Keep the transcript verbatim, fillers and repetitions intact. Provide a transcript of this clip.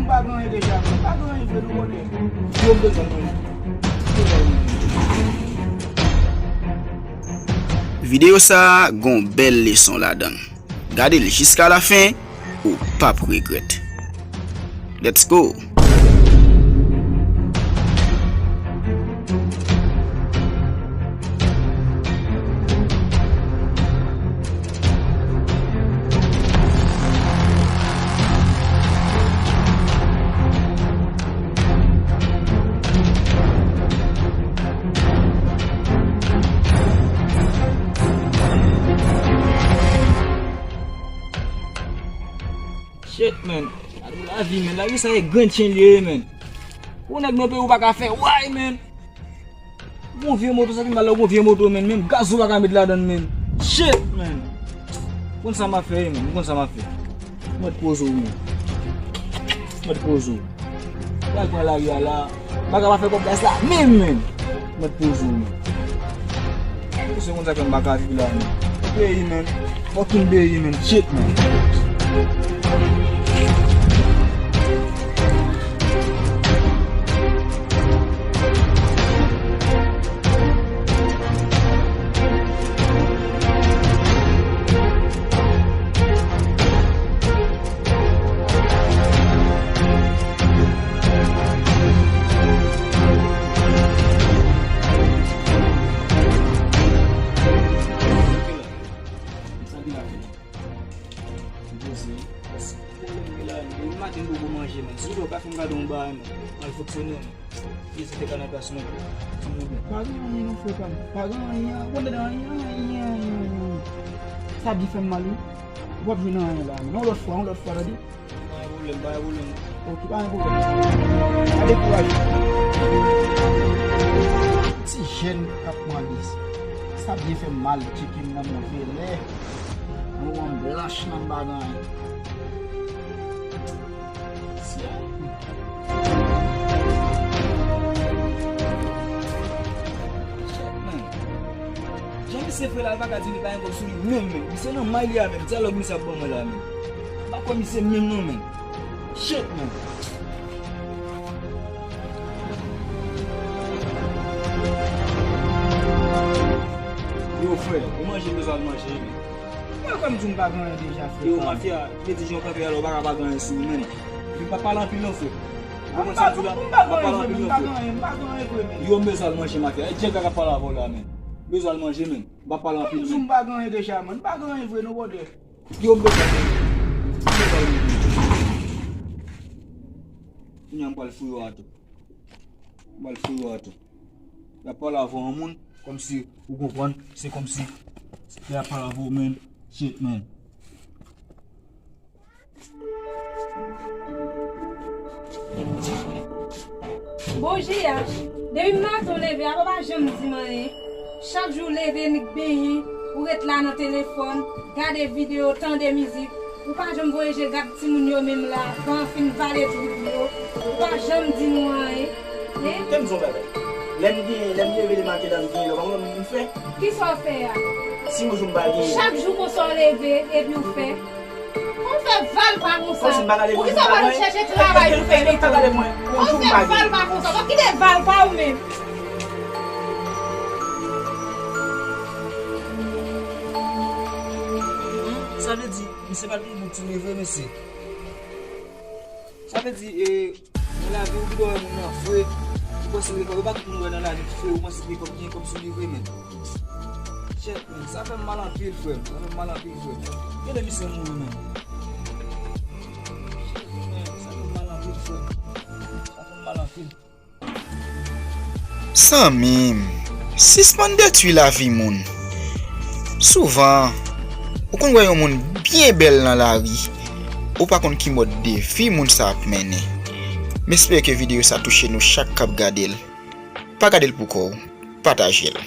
M pa gen anyen deja, m pa gen anyen vre, nou konnen. Yo bezwen mwen. Yo bezwen mwen. Videyo sa a gon bèl leson ladan l. Gade l jiska lafen, ou p ap regrèt. Let's go! Shit, man. Gade lavi, man. Lavi sa e grenn chen li ye, man. Ou nèg nan peyi ou pa ka fè way, man. Gon vye moto, sa ki mal la, gon vye moto, man. Menm gaz ou pa ka met ladan l, man. Shit, man. M konn sa m ap fè, man. M konn sa m ap fè. Mèt poze w, man. Mèt poze w. Pral pran lari a la. Bagay pa fè kòb gaz la menm, menm. Mèt poze w, menm. Ou se konn sa fè m pa ka viv la, menm. Peyi, menm. Fucking peyi, menm. Shit, menm. Sa gen afè. M poze. Pwoblèm gen la, menm maten m poko manje, menm. Si w ka fè m gade yon bagay, menm. Mal fonksyone, menm. Pye se te kanal plas mwen. Pa gen anyen non, frè pa m. Pa gen anyen, ou konn anyen, anyen, anyen, anyen. Sa byen fè m mal, wi. W ap jwenn anyen la, menm. Yon lòt fwa, yon lòt fwa, tande. Pa gen pwoblèm, pa gen pwoblèm. Ok, pa gen pwoblèm. Pa dekouraje. Ti jèn k ap mande. Sa byen fè m mal, tcheke m nan move lè. Mwen blanch nan bagay. Shit, man. Jan misye fè la, li pa ka di li pa gen kòb sou li menm, menm. Misye nan may li a menm. Dyalòg misye ap ban mwen la menm. M pa kwè misye menm non, menm. Shit, man. Yo, frè, ou manje, bezwen al manje, menm. Mwen kwè m di w m pa gen anyen deja, frè. Yo, mafya, vle di jan w kanpe a la, ou pa ka pa gen anyen sou ou menm. Epi m pa pale anpil non, frè. Ou konprann sa m di w la? M pa gen anyen vre, m pa pale anpil non, frè. M pa gen anyen, m pa gen anyen vre, menm. Yo, m bezwen al manje, mafya. E Djèl ka pale avè w la, menm. M bezwen al manje, menm. M pa pale anpil, menm. M di w m pa gen anyen deja, menm. M pa gen anyen vre, non, brother. Yo, m bezwen al manje. M bezwen al manje. Kounye a m pral fouye w atò. M pral fouye w atò. Y ap pale avè yon moun, kòmsi ou konprann, se kòmsi lè y ap pale avè w menm, shit, man. Bon, J H, depi maten w leve a, papa pa janm di m anyen. Chak jou w leve, nik benyen, ou ret la nan telefòn, gade videyo, tande mizik. Ou pa janm voye je gad timoun yo menm la, van fin vale tout yo. Ou pa janm di nou anyen. Hein? Tande m di w yon bagay. Lè m genyen, lè m leve lematen la, m genyen, lè w pa konn m fè. Kisa w fè a? Si yon jou m pa genyen. Chak jou konsa w leve, epi w fè. Kòman w fè valpa konsa? Kòmsi m pa gade mwen, poukisa w pa al chèche travay pou fè letan? Kòmsi w fè valpa konsa? W ap kite valpa ou menm? Sa vle di, misye pa t yon bon timoun vre, mesye. Sa vle di, e, nan lavi, ou gendwa wè moun nan fre, ou panse l gen kòb, e pa tout moun wè nan lavi ki fre, ou panse l gen kòb, gen kòb sou li vre, men. Shit, men, sa fè m mal anpil, frè m. Sa fè m mal anpil, frè m. Gade misye mouri, men. Shit, men, sa fè m mal anpil, frè m. Sa fè m mal anpil. Zanmi m, sispann detwi lavi moun. Souvan, ou konn wè yon moun byen bèl nan lari, ou pa konn ki mòd de vi moun sa ap mennen. M espere ke videyo sa touche nou chak k ap gade l. Pa gade l pou kò w, pataje l.